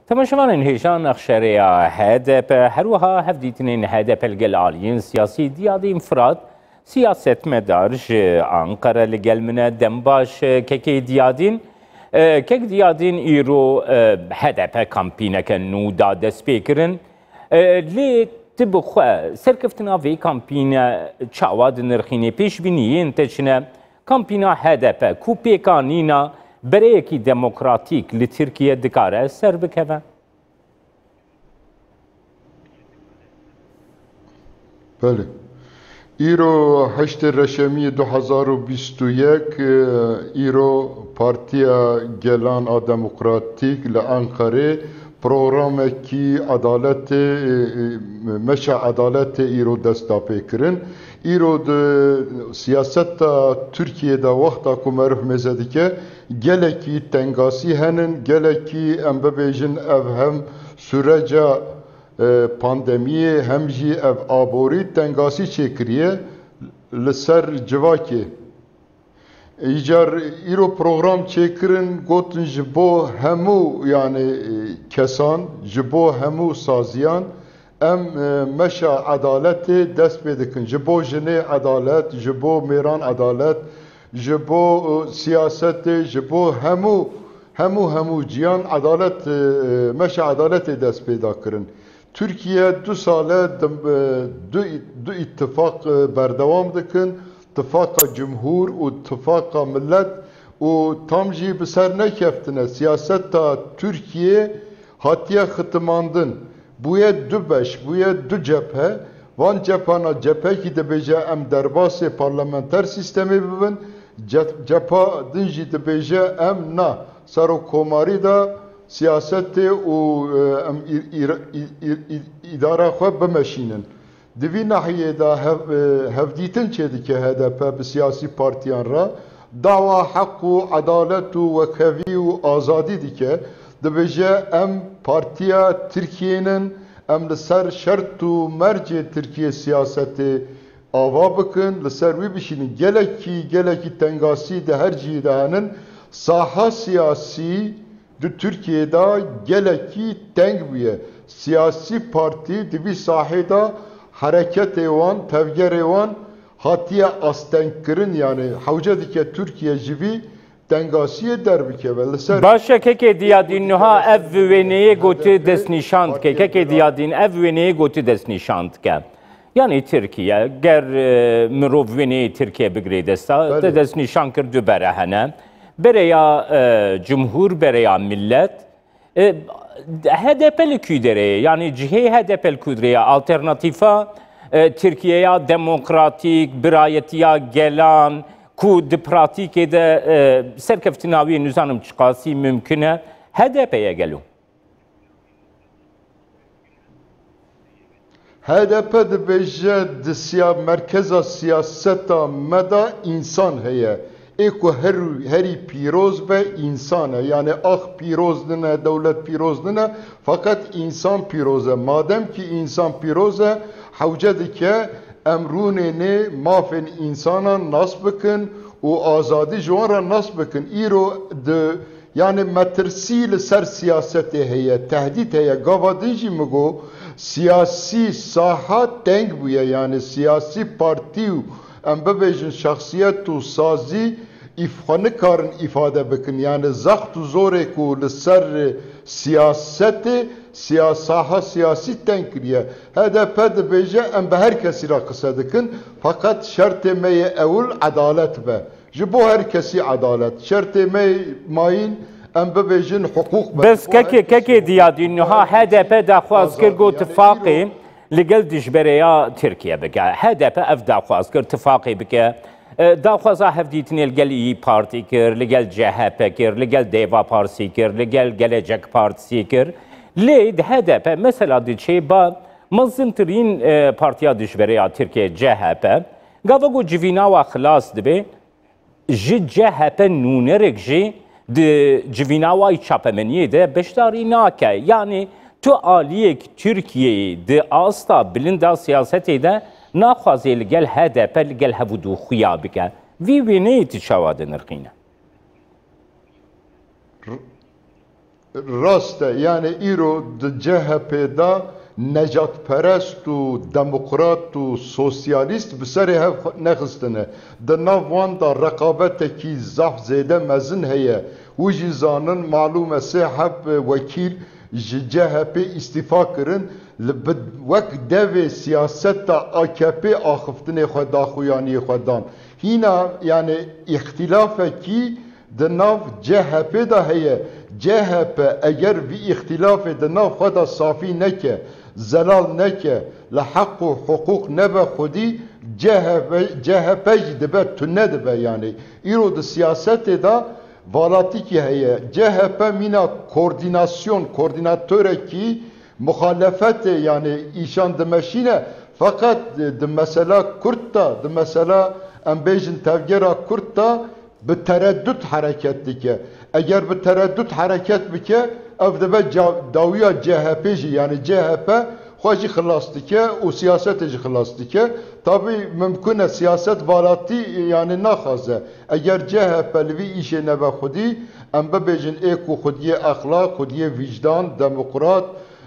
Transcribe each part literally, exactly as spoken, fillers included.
Temaşevanên hêja nexşereya H D P, her wiha hevdîtinên H D P li gel aliyên siyasî Diyadîn Firat, siyasetmedar ji Anqere li gel min e. Dem baş, e, kekê Diyadîn. E, kek Diyadîn, îro, e, H D P kampîneke nû da destpêkirin. E, lê tu bi xwe serkeftina vê kampîne çawa dinirxînî? Pêşbîniyên te çi ne? Kampîna H D P ku pêkanîna bereyekî demokratîk li Tirkiye dikare ser bikeve? Belê. Îro heştê Reşemiyê du hezar û bîst û yek, e, îro Partiya Gelan a Demokratîk li Enqerê programekî edaletê, e, e, meşa edaletê îro dest da pê kirin. Îro di siyaseta Tirkiyê de wexta ku meriv mêze dike, gelekî tengasî henin, gelekî em bibêjin ev hem sûreca, e, pandemiyê hem jî ev aborî tengasî çêkiriye li ser civakê. Îcar îro program çêkirin, gotin ji bo hemû, yani, e, kesan, ji bo hemû saziyan em, e, meşa edaletê dest pê dikin. Ji bo jinê edalet, ji bo mêran edalet, ji bo, e, siyasetê, ji bo hemû, hemû, hemû ciyan edalet, e, e, meşa edaletê dest pê da kirin. Tirkiye du sal e di, e, du, du îtifaq, e, berdewam dikin, tifaqa cumhur û tifaqa millet û tam jî bi ser nekeftine. Siyaseta Tirkiye hatiye xitimandin. Bûye du beş, bûye du cephe. Van cephana cephekî dibêje em derbasê parlamenter sîstemê bibin, ce-, cepha din jî dibêje em na serokkomarî de siyasetê û, e, em î-, î-, î-, î-, î-, îdara xwe bimeşînin. Di vî nahiyê de hev-, e, hevdîtin çêdike H D P bi siyasî partiyan re, dawa heq û edalet û wekhevî û azadî dike. Dibêje, em partiya Tirkiyê nin, em li ser şert û mercê Tirkiyê siyasetê ava bikin, li ser wî bişînin. Gelekî, gelekî tengasî di her cihî de henin. Saha siyasî di Tirkiyê de gelekî teng bûye. Siyasî partî di vî sahê de hereketê wan, tevgerê wan hatiye astengkirin, yani hewce dike Tirkiye ji vî tengasiyê derbikeve. Li ser Baş e, kekê Diyadîn, niha ev wêneyê gotî destnîşan dike. Kekê Diyadîn, ev wêneyê gotî destnîşan dike. Yanî Tirkiye, ger, e, mirov wêneyê Tirkiye bigirê desta, Belê. te destnîşan kir du bere hene. Bereya, e, cumhur, bereya millet. E, H D P li kû derê ye? Yanî cihê H D P li kû derê ye? Alternatîfa, e, Tirkiyeya demokratîk, birayetiya gelan, ku di pratîkê de, e, serkeftina wî nizanim çiqasî mimkun e, H D P ye gelo? H D P dibêje di siya-, merkeza siyaseta me de însan heye. Ê ku her, herî pîroz be, însan e. Yani ax pîroz nine, dewlet pîroz nine, feqet însan pîroz e. Madem ki însan pîroz e, hewce dike em rûnê nê mafên însanan nas bikin û azadî ji wan re nas bikin. Îro di, yani metirsî li ser siyasetê heye, tehdît heye. Gava din jî min got, siyasî saha teng bûye, yani siyasî partî û em bibêjin şexsiyet û sazî îf-, xwe nikarin îfade bikin. Yani zext û zorê ku li ser siyasetê, siya-, saha siyasî teng kiriye. H D P dibêje, em bi her kesî re qise dikin, feqet şertê me yê ewil edalet be. Ji bo her kesî edalet. Şertê me mayîn, em bibêjin, hiqûq be. Bes kekê, kekê Diyadîn, niha H D P daxwaz kir, got tifaqê li gel dijbereya Tirkiye bike. H D P ev daxwaz kir, tifaqê bike. E, daxwaza hevdîtinê li gel İYİ Partî kir, li gel C H P kir, li gel Deva Partî kir, li gel Gelecek Partî kir. Lê di H D P mesela diçe ba mezintirîn, e, partiya dijbereya Tirkiye, C H P. Gava ku civîna wa xilas dibe, ji C H P nûnerek jî di civîna wa yî çapemeniyê de beşdarî nake. Yanî tu aliyek Tirkiyeyê di asta bilind a siyasetê de naxwaze li gel H D P li gel hevûdûxuya bike. Vî wêneyê tu çawa dinirxîne? Rast e, yani îro di C H P de necatperest û demokrat û sosyalîst bi serê hev nexistine. Di nav wan de reqabetekî zaf zêde mezin heye. Û jî zanin, malûm e sê heb wekîl ji C H P îstîfa kirin, li bi, wek devê siyaseta A K P axiftinê xwe da xuyaniyê xwe dan. Hîna, yani, îxtîlafekî di nav C H P de heye. C H P eger vî îxtîlafê di nav xwe de safî neke, zelal neke, li heq û hiqûq nebe xwedî, C H P, C H P jî dibe tune dibe, yani. Îro di siyasetê de valatîkî heye. C H P mîna koordînasyon, koordînatorekî muxalefetê, yani, îşan dimeşîne. Feqet di mesela Kurd de, di mesela, em bêjin, tevgera Kurd de bi tereddut hereket dike. Eger bi tereddut hereket bike, ev dibe ca-, dawiya C H P jî, yani C H P xwe jî xilas dike û siyasetê jî xilas dike. Tabî mimkun e siyaset valatî, yani, naxwaze. Eger C H P li vî îşê nebe xwedî, em bibêjin ê ku xwediyê exlaq, xwediyê vîcdan, demokrat,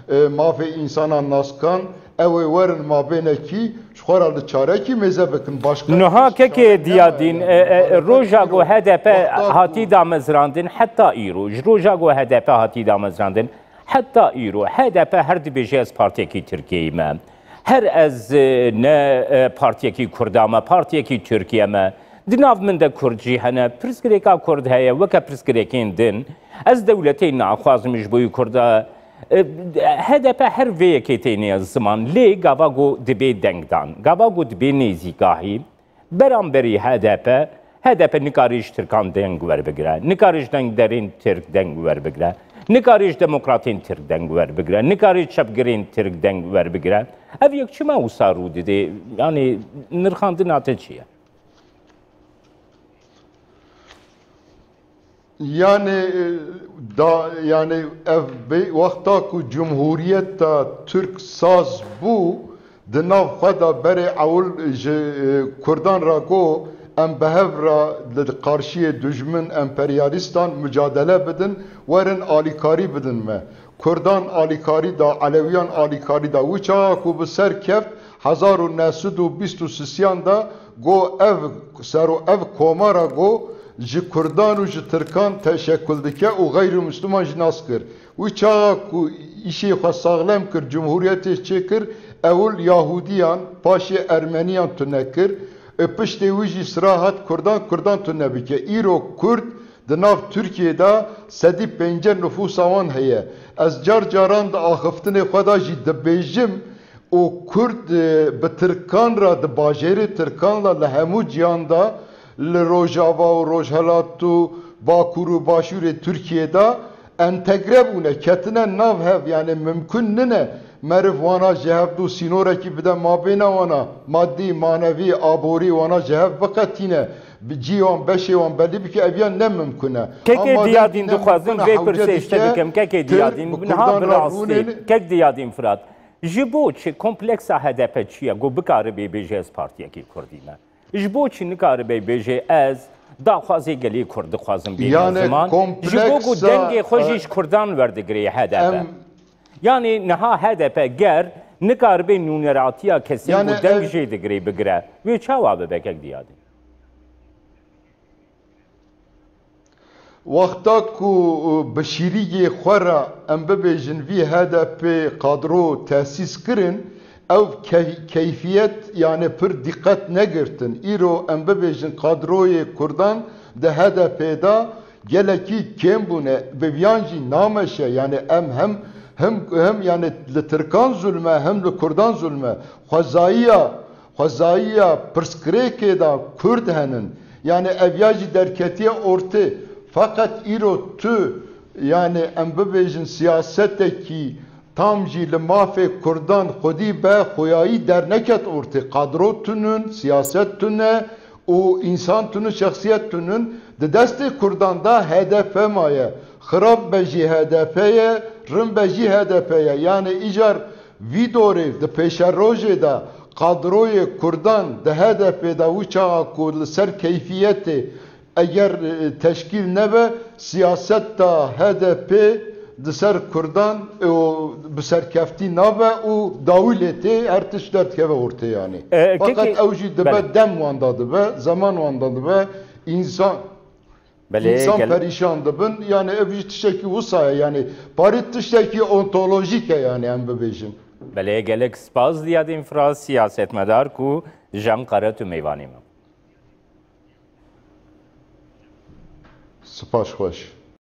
e, mafê însanan naskan, ew ê werin mabênekî ji xwe re li çarekî mêze bikin. Başka Niha hiç kekê çare Diyadîn, nemaye, e, yani, e, muxalefet roja ku îro H D P wexta ku hatî damezrandin heta îro, ji roja ku H D P hatî damezrandin heta îro, H D P her dibêje ez partiyekî Tirkiyeyî me. Her ez, e, ne, e, partiyekî Kurda me, partiyekî Tirkiye me. Di nav min de Kurd jî hene, pirsgirêka Kurd heye, weke pirsgirêkên din. Ez dewletê naxwazim ji bo wî Kurda. E, H D P her vê yekê têne ziman, lê gava ku dibê dengdan, gava ku dibê nêzîkahî, beramberî H D P, H D P nikare ji Tirkan deng werbigire, nikare ji dengderên Tirk deng werbigire, nikare ji demokratên Tirk deng werbigire, nikare ji çepgirên Tirk deng werbigire. Ev yek çima wisa rû didê? Yani nirxandina te çi ye? Yani, e, da, yani ev bê-, wexta ku Cumhuriyeta Tirk saz bû, di nav xwe de berê ewil ji, e, Kurdan re got, em bi hev re li qarşiyê dijmin emperyalîstan mucadele bidin, werin alîkarî bidin me. Kurdan alîkarî da, Elewiyan alîkarî da. Wî çaxa ku bi ser keft, hezar û neh sed û bîst û sisiyan de got, ev sero-, ev komara got, ji Kurdan û ji Tirkan teşekkul dike û xeyrî Misliman jî nas kir. Wî çaxa ku îşê xwe saxlem kir, cumhuriyetê çêkir, ewil Yahudiyan, paşê Ermeniyan tune kir. Ê piştê wî jî sira hat Kurdan, Kurdan tune bike. Îro Kurd di nav Tirkiyê de sedî pêncî nifûsa wan heye. Ez car caran di axiftinê xwe de jî dibêjim, û Kurd, e, bi Tirkan re, di bajêrê Tirkan re li hemû cihan de, li Rojava û Rojhelat û Bakur û Başûrê Tirkiyê de entegre bûne, ketine nav hev, yani mimkun nine meriv wana ji hev du sînorekî bide mabêna wana, madî, manevî, aborî wana ji hev biqetîne, bi cî wan, beşê wan belî bike, ev ya ne mimkun e. Kekê Ama Diyadîn dîne dixwazim mimkun e vê hewce pirsê ji te dike, bikim. Kekê Tirk Diyadîn, bi niha Kurdan bi re rastî. Rûnên Kek Diyadîn Firat, ji bo çi kompleksa H D P çi ye? Ku bikaribê bêje ez partiyekî Kurdî me. Ji bo çi nikaribe bêje ez daxwazê gelê Kurd dixwazim bêjim Yani ziman? Ji bo ku kompleksa, dengê xwe jî e, ji Kurdan werdigirê H D P. em Yani niha H D P ger nikaribe nûneratiya kesên Yani ku deng ev jê digirê bigire, wê çawa bibe Kek Diyadîn? Wexta ku, e, bi şîrîgê xwe re, em bibêjin, vî H D P kadro tesîs kirin, ew key-, keyfiyet, yani pir dîqet negirtin. Îro em bibêjin kadroyê Kurdan di H D P de gelekî kêm bûne. Bi viyan jî nameşe, yani em hem, hem, hem yani li Tirkan zulme, hem li Kurdan zulme. Xwezayiya Xwezayiya pirsgirêkê de Kurd henin. Yani ev ya jî derketiye ortê. Feqet îro tu, yani em bibêjin siyasetekî tam jî li mafê Kurdan xwedî be, xweyayî derneket ortê. Kadro tunun, siyaset tune û însan tunun, şexsiyet tunun. Di destê Kurdan de H D P maye. Xirab be jî H D P ye, rin be jî H D P ye. Yani îcar Vî dorê di pêşerojê de kadroyê Kurdan di H D P de wî çaxa ku li ser keyfiyetê eger, e, teşkîl nebe, siyaseta H D P Di ser Kurdan û bi serkeftî nabe û dawî lê tê, her tişt derdikeve ortê yanî. E, Fakat kekê, ew jî dibe belê. Dem wan da dibe, zeman wan da dibe, însan, Belê, însan gel- perîşan dibin. Yanî ev jî tiştekî wisa ye. Yanî parî tiştekî ontolojîk e yanî em bibêjin. Belê, gelek spas Ziyadîn Firas, siyasetmedar ku ji Enqere tu mêvanê me. Spas xweş.